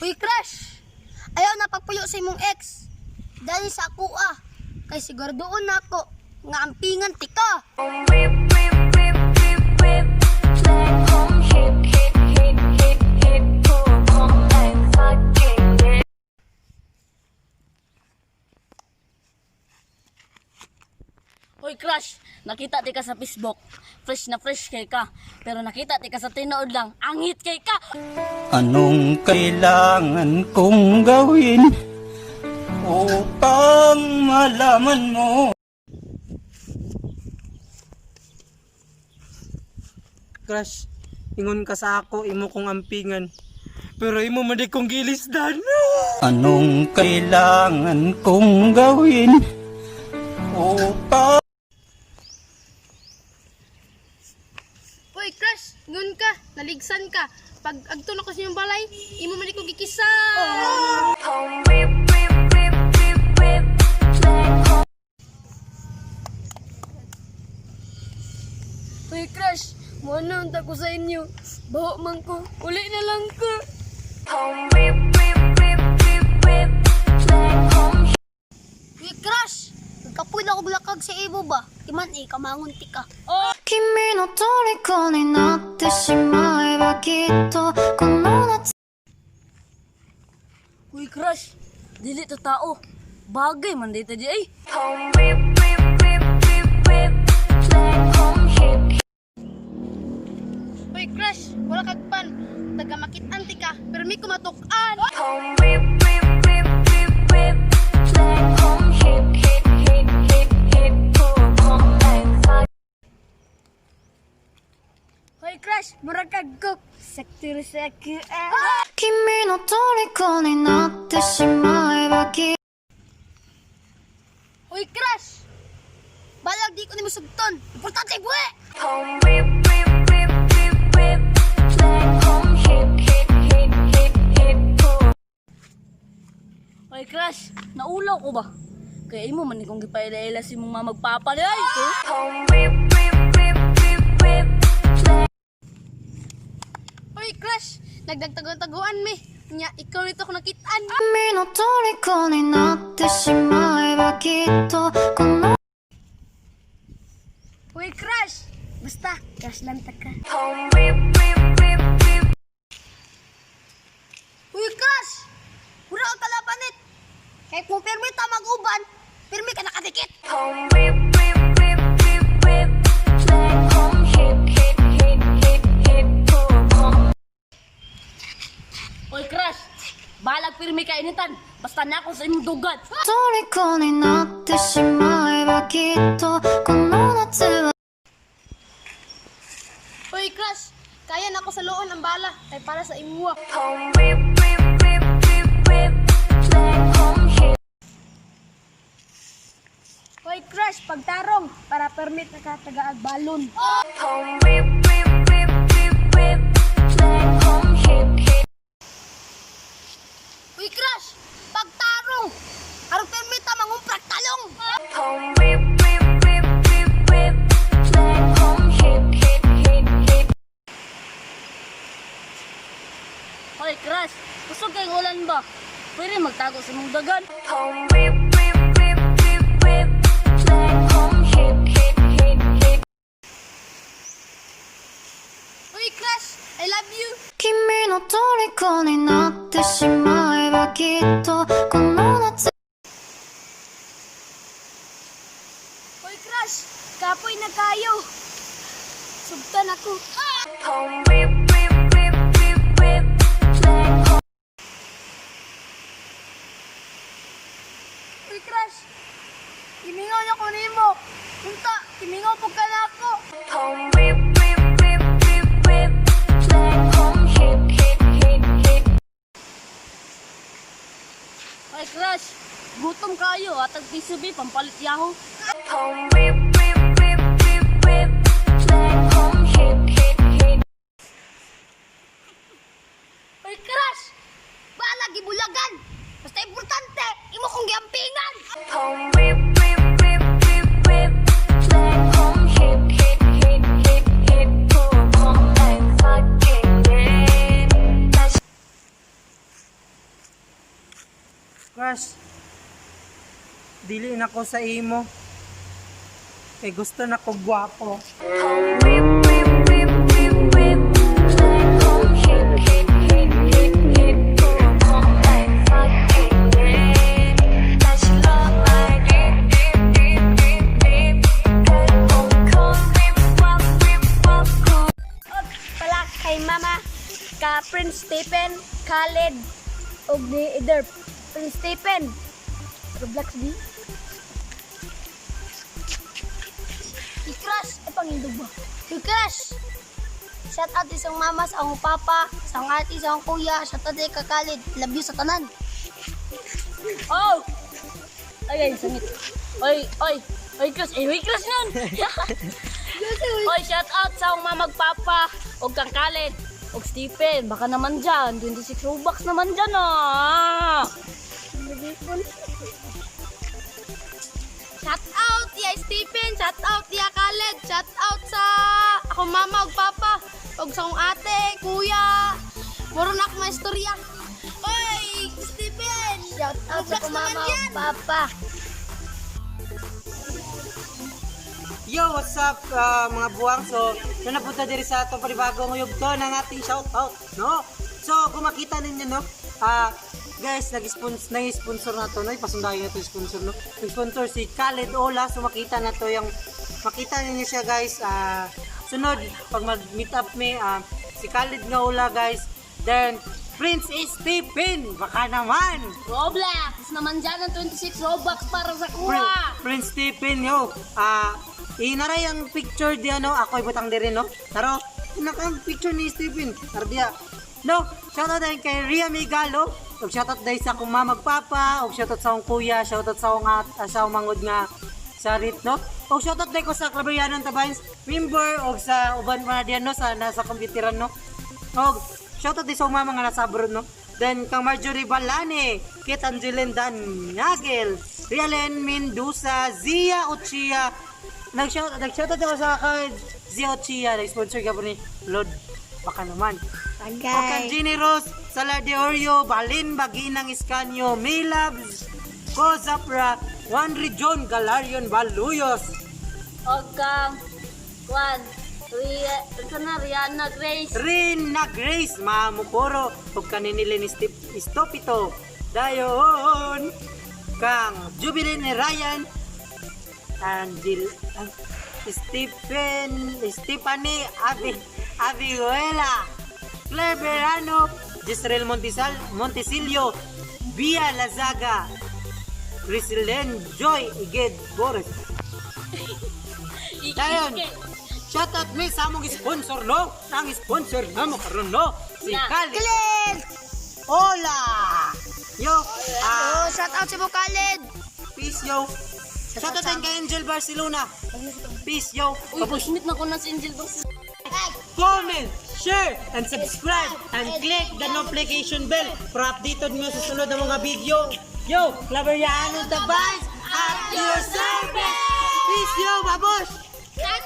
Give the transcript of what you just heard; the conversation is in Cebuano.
Uy, crush! Ayaw na pagpuyo sa imong ex. Dali sa ako ah. Kay siguradoon na ako nga ampingan tika. Whip, whip, whip, whip, whip. Hip, hip, hip, hip, hip, I'm fucking dead. Hoy crush, nakita ti ka sa Facebook. Fresh na fresh kay ka. Pero nakita ti ka sa tinuod lang, angit kay ka. Anong kailangan kong gawin upang malaman mo? Crush, ingon ka sa ako, imo kong ampingan. Pero imo man di kong gilisdan. Anong kailangan kong gawin upang Uy, crush, ngun ka, naligsan ka. Pag agto na ko sa inyong balay, imo man ko gikisa. Whip, whip, whip, whip, whip. Uy, crush, mo na unta ko sa inyo. Baho man ko, uli na lang ko. Whip, whip, whip, whip, whip. Uy, crush! Nagkapoy na ako lakag sa imo ba? Iman eh, kamangon tika. 君の虜になってしまえばきっとこの夏 Uy crush, dili to tao. Bagay man dito di ay. Whip, whip, whip, whip, whip. Hip, Uy, crush, wala kag pan. Taga makit-an ti ka, pero mi kumatuk-an. Whip, whip, whip, whip, whip. Hip, hip, hip, hip, hip. I'm fucking Hoy, crush! Murag kag cook. Sakto sa ako ah. 君の虜になってしまえばきっ Uy, crush! Balag di ko nimo sugton. Importante buhi! Whip, whip, whip, whip, whip. Hip, hip, hip, hip, hip. Hoy crush, naulaw ko ba? Kaya imo man kong gipaila-ila si mong mamagpapa di ay. Whip, whip, whip, whip, whip. Uy, crush, nagdagtaguan-taguan mi. Nya, ikaw nito ko nakitaan. 君の虜になってしまえばきっとこの Uy, crush! Basta, crush lang ta ka. Whip, whip, whip, whip. Uy, crush! Wala ka kalabanit! Kaya kung pirmi ta mag-uban, pirmi ka nakadikit! Whip, whip, whip, whip, whip. Hip, hip, hip, hip, hip. Hoy crush, balag pirmi ka initan. Basta na ako sa imong dugan. 虜になってしまえばきっとこの夏は Uy, crush, kaya na ako sa loon ang bala kay para sa imuha. Whip, whip, whip, whip, whip. Hip, Hoy, crush! Pagtarong para permit na ka tagaag balon. Whip, whip, whip, whip, whip. Hip, hip. Uy, crush! Pagtarong! Aron pirmi ta mangumprak talong! Whip, whip, whip, whip, whip. Hip, hip, hip, hip. Hoy crush, kusog kay ulan ba? Pwede magtago sa imong dagan. Whip, whip, whip, whip, whip. Hip, hip, hip, hip. Uy, crush, I love you. 君の虜になってしまえばきっとこの夏 Hoy, crush! Kapoy na kayo! Sugtan ako. Whip, whip, whip, whip, whip. Uy, crush! Imingaw na ko nimo. Unta, imingaw po ka na ako. Whip, whip, whip, whip, whip. Hip, hip, hip, hip. Hoy crush, gutom kayo at ang PCB pampalit yaho. Whip, whip, whip, whip, whip. Hip, hip, hip. Uy, crush! Balag ibulagan! Basta importante, imo kong giampingan! Whip, whip, whip, whip, whip. Hip, hip, hip, hip, hip. I'm fucking dead. Crush, dili na ko sa imo. Kay gusto na ko gwapo. ผมวิบวิบวิบวิบวิบเพลงผมฮิตฮิตฮิตฮิตฮิตพวกผม like fucking lit แต่ฉันลอง like ดิบดิบดิบดิบดิบเพลงผมคงวิบวับวิบวับคู Pala kay Mama, ka Prince Stephen, Khaled, og ni either Prince Stephen, Roblox B. Si Crush, ay pangindog ba? Si Crush! Shout out isang mama, sa akong papa, sa akong ate, sa akong kuya, shout out kay Khaled. Love you sa tanan. Oh! Ay, ay, sangit. Oy, oy. Oy, crush. Eh, oy, crush nun. Oy, shout out sa akong mama papa og kang Khaled og Stephen. Baka naman dyan. 26 Robux naman dyan ah. Shout out ya Stephen, shout out ya Khaled, shout out sa akong mama ug papa, ug sa akong ate, kuya. Muro na ako mga istorya. Oy, Stephen! Shout out sa Roblox akong naman mama yan! ug papa. Yo, what's up mga buwang? So, na napunta diri sa atong panibagong yugto ng ating shoutout, no? So, kung makita ninyo, no? Guys, nag-sponsor na to, no? Ipasundahin na to yung sponsor, no? Nag-sponsor si Khaled Ola. So, makita na to yung, makita ninyo siya, guys. Sunod, pag mag-meet up me, si Khaled nga Ola, guys. Then, Prince Stephen! Baka naman! Roblox naman dyan ang 26 Robux para sa kuha. Prince Stephen, yo. Inaray ang picture diya, no? Ako ibutang diri, no? Taro, naka ang picture ni Stephen. Taro diya. No, shoutout din kay Ria Migalo. Ug shoutout din sa akong mama ug papa, ug shoutout sa akong kuya, shoutout sa akong sa akong mangod nga sa rit, no? Ug shoutout din ko sa Claveryanon Tabines member ug sa uban pa na diyan, no? Sa nasa computeran, no? Og shoutout din sa akong mama nga nasa abroad, no? Then kang Marjorie Balane, Kit Angeline Dan Nagel, Rialen Mendoza, Zia Ochia. Nag-shoutout ako sa kay Zia Ochia, nag-sponsor ka po ni Lord. Baka naman. O kang Jenny Rose, Salar de Oreo, Balin Baginang Iscanio, Maylabs, Kozapra, Juan Region, Galarion Baluyos. Og kang Kwan, Ria, ito na, Rihanna Grace. Rina Grace Mamukoro ug kaninili ni Steve Estopito dayon kang Jubilee ni Ryan Angel Stephen Stephanie Abi Abihuela Claire Verano Jisrael Montisal Montesilio Bia Lazaga Griselene Joy Iged Boris. Dayon, shout out mi sa among sponsor, no? Ang sponsor namo karon, no? Si Na. Khaled. Khaled! Hola! Yo, Oh, shout out sa mo Khaled! Peace yo. Shout out din kay Angel Barcelona. Peace yo. Uy, pasmit na ko na si Angel Box. Comment, share, and subscribe, and click the notification bell para updated mo sa sunod na mga video. Yo, Claveriano the Vice at your service! Peace yo, babush! Shout